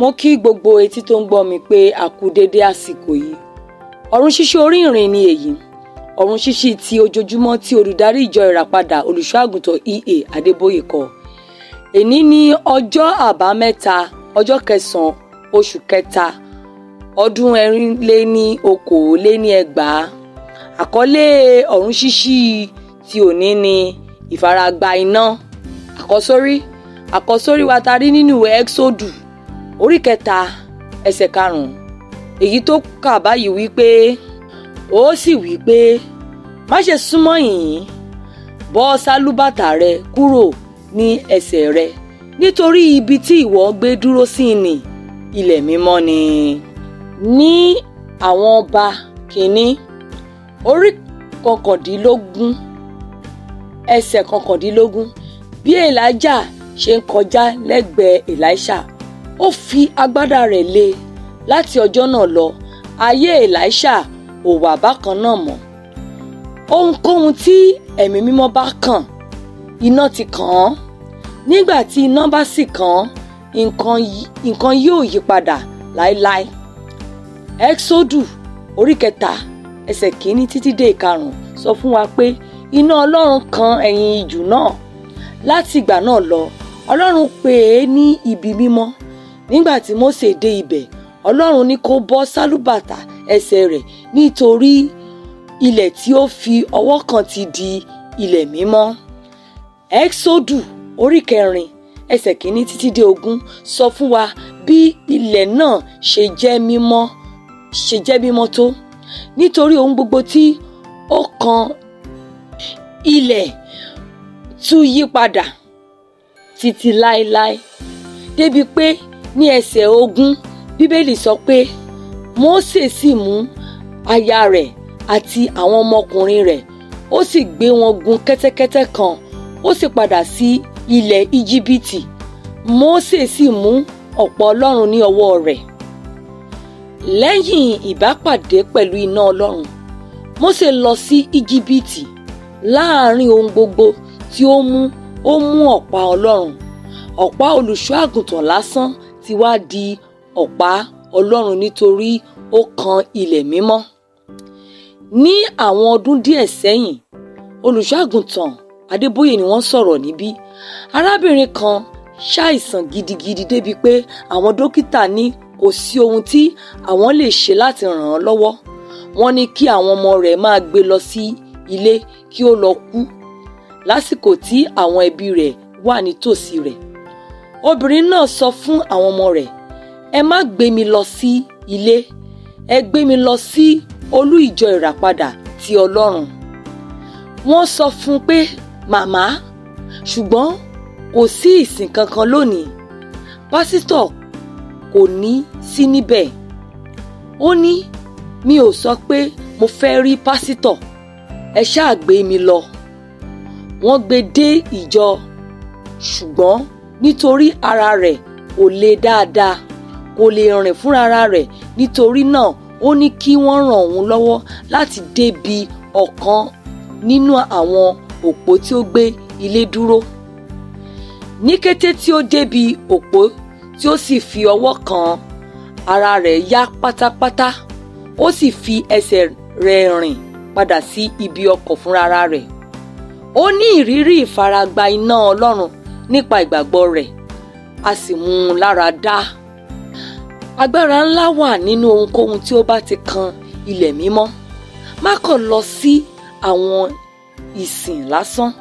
Mo kí gbogbo etí tó ń gbọ́ mi pé a kú déédé àsìkò yìí. Ọ̀run ṣíṣí orí ìrìn ni èyí. Ọ̀run ṣíṣí ti ojoojúmọ́ tí olùdarí ìjọ Ìràpadà Olùṣọ́-àgùntàn E.A. Adébóyè kọ. Èní ní ọjọ́ Àbámẹ́ta, ọjọ́ kẹsàn-án, oṣù kẹta, ọdún 2024. Àkọlé ọ̀run ṣíṣí ti òní ni ìfaragbá iná. Àkọ́sórí àkọ́sórí wa ta rí nínú ìwé Ẹ́xódù orí 3 ẹsẹ̀ 5, èyí tó kà báyìí wípé, ó sì wípé, má ṣe súnmọ́ yìnyín, bọ́ sálúbàtà rẹ kúrò ní ẹsẹ̀ rẹ, nítorí ibi tí ìwọ gbé dúró sí ní ilẹ̀ mímọ́ ni. Ní Àwọn Ọba Kìíní orí 19 ẹsẹ̀ 19, bí Èlíjà ṣe ń kọjá lẹ́gbẹ̀ẹ́ Èlíṣà, ó fi agbádá rẹ̀ lé e. Láti ọjọ́ náà lọ, ayé Èlíṣà ò wà bákan náà mọ́. Ohunkóhun tí Ẹ̀mí Mímọ́ bá kàn, iná ti kàn án. Nígbà tí iná bá sì kàn án, nǹkan yóò yí padà láéláé. Ẹ́xódù orí 3 ẹsẹ̀ 1 títí dé 5 sọ fún wa pé iná Ọlọ́run kan ẹ̀yìn ijù náà. Láti ìgbà náà lọ, Ọlọ́run pè é ní ibi mímọ́. Nígbà tí Mósè dé ibẹ̀, Ọlọ́run ní kó bọ́ sálúbàtà ẹsẹ̀ rẹ̀ nítorí ilẹ̀ tí ó fi ọwọ́ kàn ti di ilẹ̀ mímọ́. Ẹ́xódù orí 4 ẹsẹ̀ 1 títí dé 20 sọ fún wa bí ilẹ̀ náà ṣe jẹ́ mímọ́ tó. Nítorí ohun gbogbo tí ó kan ilẹ̀ tún yí padà títí láéláé. Débi pé ní ẹsẹ̀ 20, Bíbélì sọ pé Mósè sì mú aya rẹ̀ àti àwọn ọmọkùnrin rẹ̀, ó sì gbé wọn gun kẹ́tẹ́kẹ́tẹ́ kan, ó sì padà sí ilẹ̀ Íjíbítì. Mósè sì mú ọ̀pá Ọlọ́run ní ọwọ́ rẹ̀. Lẹ́yìn ìbápàdé pẹ̀lú iná Ọlọ́run, Mósè lọ sí Íjíbítì. Láàárín ohun gbogbo tí ó mú, ó mú ọ̀pá Ọlọ́run. Ọ̀pá olùṣọ́ àgùntàn lásán ti wá di ọ̀pá Ọlọ́run nítorí ó kan ilẹ̀ mímọ́. Ní àwọn ọdún díẹ̀ sẹ́yìn, Olùṣọ́ àgùntàn Adébóyè ni wọ́n sọ̀rọ̀ níbí. Arábìnrin kan ṣàìsàn gidigidi débi pé àwọn dókítà ní kò sí ohun tí àwọn lè ṣe láti ràn án lọ́wọ́. Wọ́n ní kí àwọn ọmọ rẹ̀ máa gbé lọ sí ilé kí ó lọ kú lásìkò tí àwọn ẹbí rẹ̀ wà nítòsí rẹ̀. Obìnrin náà sọ fún àwọn ọmọ rẹ̀, "Ẹ má gbé mi lọ sí ilé, ẹ gbé mi lọ sí olú ìjọ Ìràpadà ti Ọlọ́run." Wọ́n sọ fún un pé, "Màmá, ṣùgbọ́n kò sí ìsìn kankan lónìí, pásítọ̀ kò ní sí níbẹ̀." Ó ní, "Mi ò sọ pé mo fẹ́ rí pásítọ̀, ẹ ṣáà gbé mi lọ." Wọ́n gbé dé ìjọ, ṣùgbọ́n nítorí ara rẹ̀ kò le dáadáa, kò lè rìn fúnra rẹ̀. Nítorí náà, ó ní kí wọ́n ràn òun lọ́wọ́ láti débi ọ̀kan nínú àwọn òpó tí ó gbé ilé dúró. Ní kété tí ó débi òpó tí ó sì fi ọwọ́ kàn án, ara rẹ̀ yá pátápátá, ó sì fi ẹsẹ̀ rẹ̀ rìn padà sí ibi ọkọ̀ fúnra rẹ̀. Ó ní ìrírí ìfaragbá iná Ọlọ́run nípa ìgbàgbọ́ rẹ̀, a sì mú un lára dá. Agbára ńlá wà nínú ohunkóhun tí ó bá ti kan ilẹ̀ mímọ́. Má kàn lọ sí àwọn ìsìn lásán.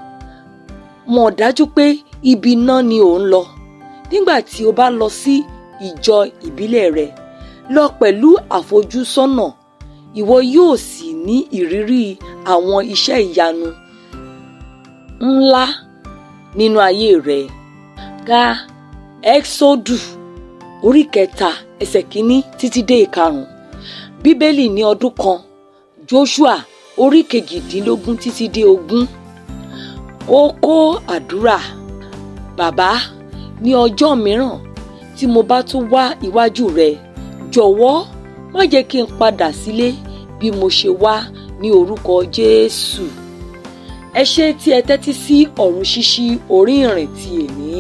Mọ̀ dájú pé ibi iná ni ò ń lọ. Nígbà tí o bá lọ sí ìjọ ìbílẹ̀ rẹ, lọ pẹ̀lú àfojúsọ́nà, ìwọ yóò sì ní ìrírí àwọn iṣẹ́ ìyanu ńlá nínú ayé rẹ. Ka Ẹ́xódù orí 3 ẹsẹ̀ 1 títí dé 5. Bíbélì ní ọdún kan, Joshua orí 18 títí dé 20. Kókó àdúrà: Bàbá, ní ọjọ́ mìíràn tí mo bá tún wá iwájú rẹ, jọ̀wọ́ má jẹ́ kí n padà sílé bí mo ṣe wá, ní orúkọ Jésù. Ẹ ṣé tí ẹ tẹ́tí sí ọ̀run ṣíṣí orí ìrìn ti èní.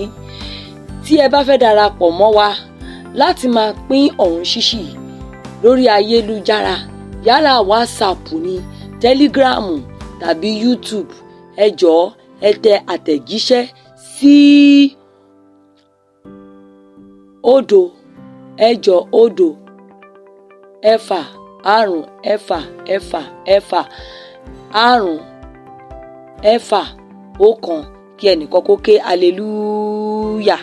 Tí ẹ bá fẹ́ darapọ̀ mọ́ wa láti máa pín ọ̀run ṣíṣí yìí lórí ayélujára, yálà WhatsApp ní, Telegram tàbí YouTube. Ẹ jọ̀ọ́, ẹ tẹ àtẹ̀jíṣẹ́ sí 080 6 5 6 6 5 6 1 kí ẹnìkan kó ké hallelujah.